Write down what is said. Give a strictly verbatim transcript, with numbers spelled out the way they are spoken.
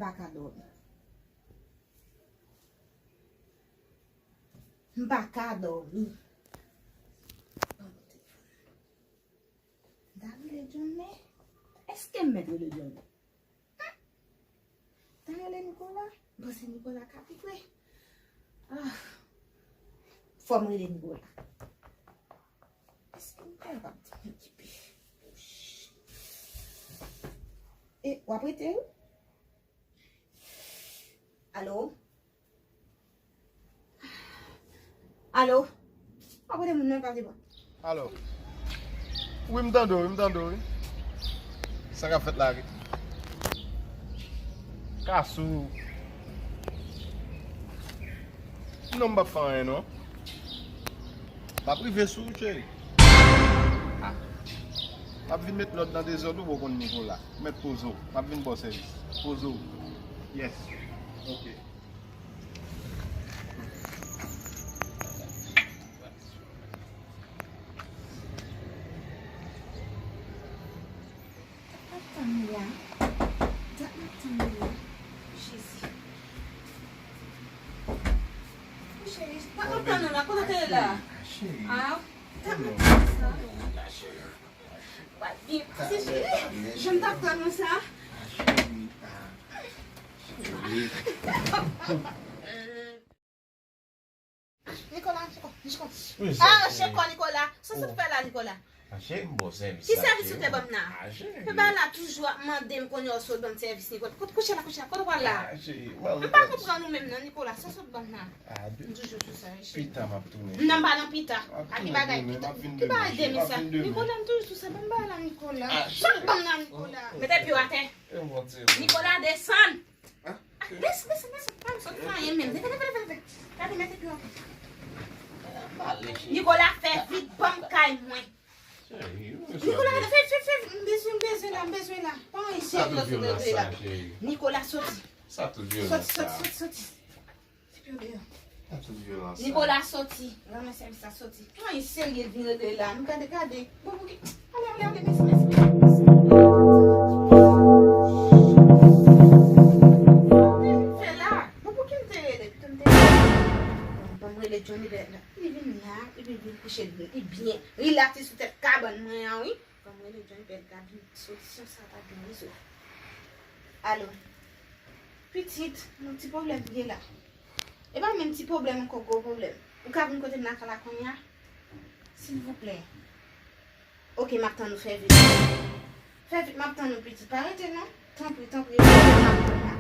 pa ka dòmi. M pa ka dòmi. Ban m telefòn. M ta rele John, men èske m mèt rele John? M ta rele Nicolas? M panse Nicolas ka pi pre. Ah, fò m rele Nicolas. Èske m kapab di m okipe? E, w ap rete, wi? Alo? Alo? W ap rete moun nan pa di bon. Alo? Wi, m tande w, wi, m tande w, wi. Sa k ap fèt la, wi? Kasou. Non, m p ap fè anyen, non. M ap rive sou ou, cheri. Ah. M ap vin met lòd nan dezòd ou, bon, konn Nicolas. Mèt poze w. M ap vin ba w sèvis. Poze w. Yes. Ok. Dat m ap tann li a. Dat m ap tann li a. Jezi. Cheri, dat m ap tann ou la. Kote w te ye la? Ah, dat m ap tann sa. Wa byen pase, cheri. Jan m t ap tann ou sa. Nicolas, Nicolas, Nicolas. Ah, cheko, Nicolas. Sa sot fè la, Nicolas? Cheri, m ba w sèvis. Ki sèvis ou te ban m nan? Mwen ba la toujou ap mande m kounye a w sot ban m sèvis, Nicolas. Kote, kouche la, kouche la. Kote w pral la? M pa konprann ou menm nan, Nicolas. Sa sot ban m nan? M toujou sou sa, wi, cheri. Pita, m ap tounen. Non, m pa nan pita. A ki bagay pita? Ki bagay demen sa? Nicolas, m toujou sou sa. Ban m ba la, Nicolas. Sot ban m nan, Nicolas. Mete pye w atè. Nicolas, desann. Desann, desann, desann. Pa m sot fè anyen menm. Leve, leve, leve, leve. Gade, mete pye w atè. Nicolas, fè vit, ban m kay mwen. Nicolas, fè, fè, fè, m bezwen, m bezwen la, m bezwen la. Pa anyen serye lòt sot regle la. Nicolas, soti. Soti, soti, soti, soti. Ti pye w deyò. Nicolas, soti. Ranmen sèvis la, soti. Pa anyen serye l vin regle la. Nou gade, gade. Bon, pou ki, ale, ale, ale, mèsi, mèsi, mèsi. Fè la. Bon, pou ki m te rele? Pito m te rele. Bon, ban m rele Johnny Bell la. Li vin la, epi vin kouche l byen. Li byen. Rilaks sou tèt kabann mwen an, wi. Ban m rele Johnny Bell la, vin solisyon sa pa gen rezo. Alo. Pitit, yon ti pwoblèm gen la. E pa menm ti pwoblèm ankò, gwo pwoblèm. Ou ka vin kote m lakay la kounye a? Silvouplè. Oke, m ap tann ou, fè vit. Fè vit, m ap tann ou, pitit. Pa rete non. Tanpri, tanpri, rete m ap tann la.